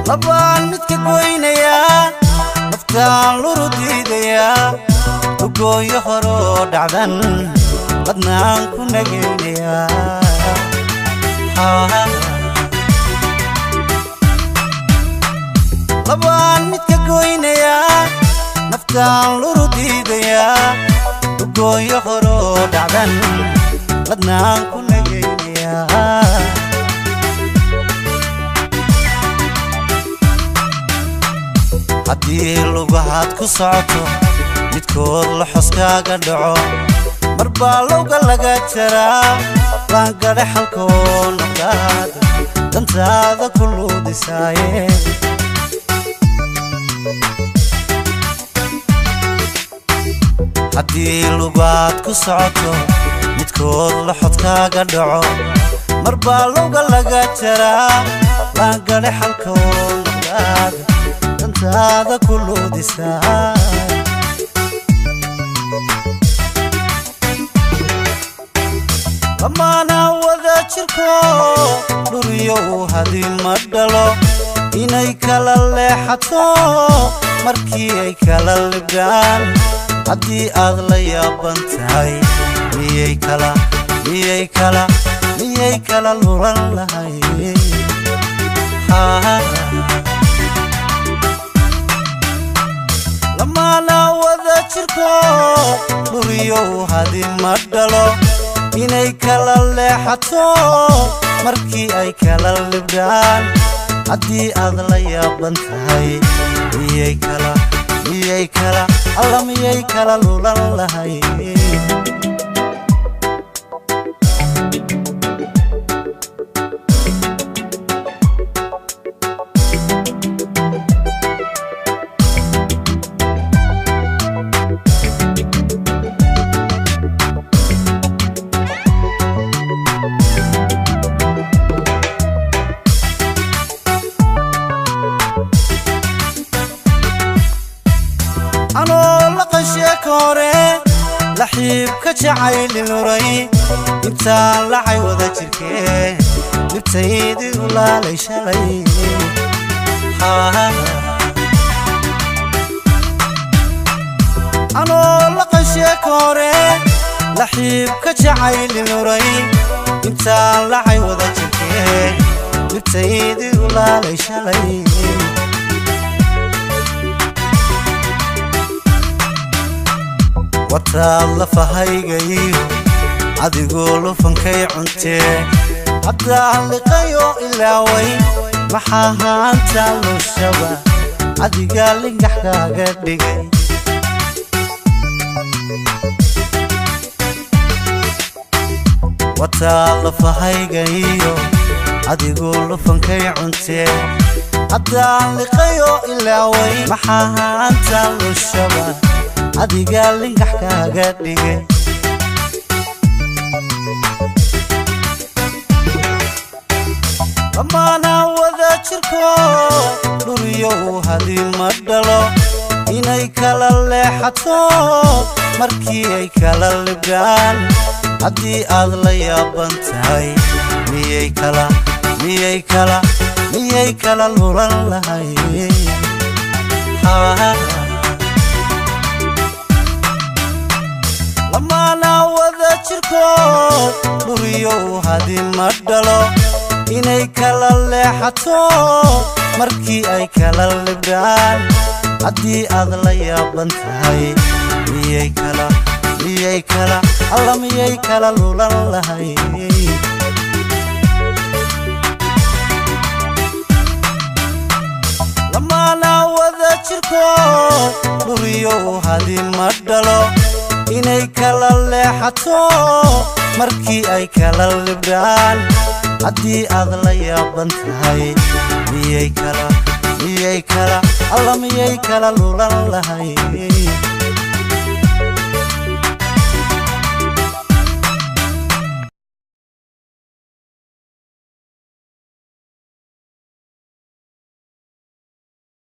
Labaan midka goynayaa, naftaan luru diidayaa, ugooyo horoo dhacdan badnaan ku nagaynayaa. Labaan midka goynayaa, naftaan luru diidayaa, ugooyo horoo dhacdan badnaan ku nagaynayaa. Haddii lugahaad ku socoto midkood laxoskaaga dhaco, mar baa lowga laga jaraa, laangadhe xalkoo noqdaad dantaada ku luudisaaye. Haddii lugaad ku socoto midkood laxodkaaga dhaco, mar baa lowga laga jaraa, laangadhe xalkoo noqdaad dantaada ku luudisaa. Lamaana wada jirko dhuriyow hadi ma dhalo inay kala leexato markii ay kala libdhaan. Haddii aad la yaaban tahay, miyay kala miyay kala miyay kala lulan lahay? Lamaana wada jirko dhuriyow hadi ma dhalo inay kala leexato markii ay kala libdhaan. Haddii aad la yaaban tahay, miyay kala miyay kala alla miyay kala lulan lahay? Anoo laqan sheeka hore laxiibka jacayli luray, intaan lacay wada jirkee libtaydii u laalay shalay. Anoo laqan sheeka hore laxiibka jacayli luray, intaan lacay wada jirkee libtaydii u laalay shalay. Wataad lafahayga iyo adigoo lufankay cuntee, haddaan liqayo ilaaway, maxaa haanta lushaba adigaa lingax kaaga dhigay? Wataad lafahayga iyo adigoo lufankay cuntee, haddaan liqayo ilaaway, maxaa haanta lushaba adigaa lingax kaaga dhigay? Lamaana wada jirko dhuriyow hadi ma dhalo inay kala leexato markii ay kala libdhaan. Haddii aad la yaaban tahay, miyay kala miyay kala miyay kala lulan lahay? Lamaana wada jirko dhuriyow hadi ma dhalo inay kala leexato markii ay kala libdhaan. Haddii aad la yaaban tahay, miyay kala miyay kala alla miyay kala lulan lahay? Lamaana wada jirko dhuriyow hadi ma dhalo inay kala leexato markii ay kala libdhaan. Haddii aad la yaaban tahay, miyay kala miyay kala alla miyay kala lulan lahay?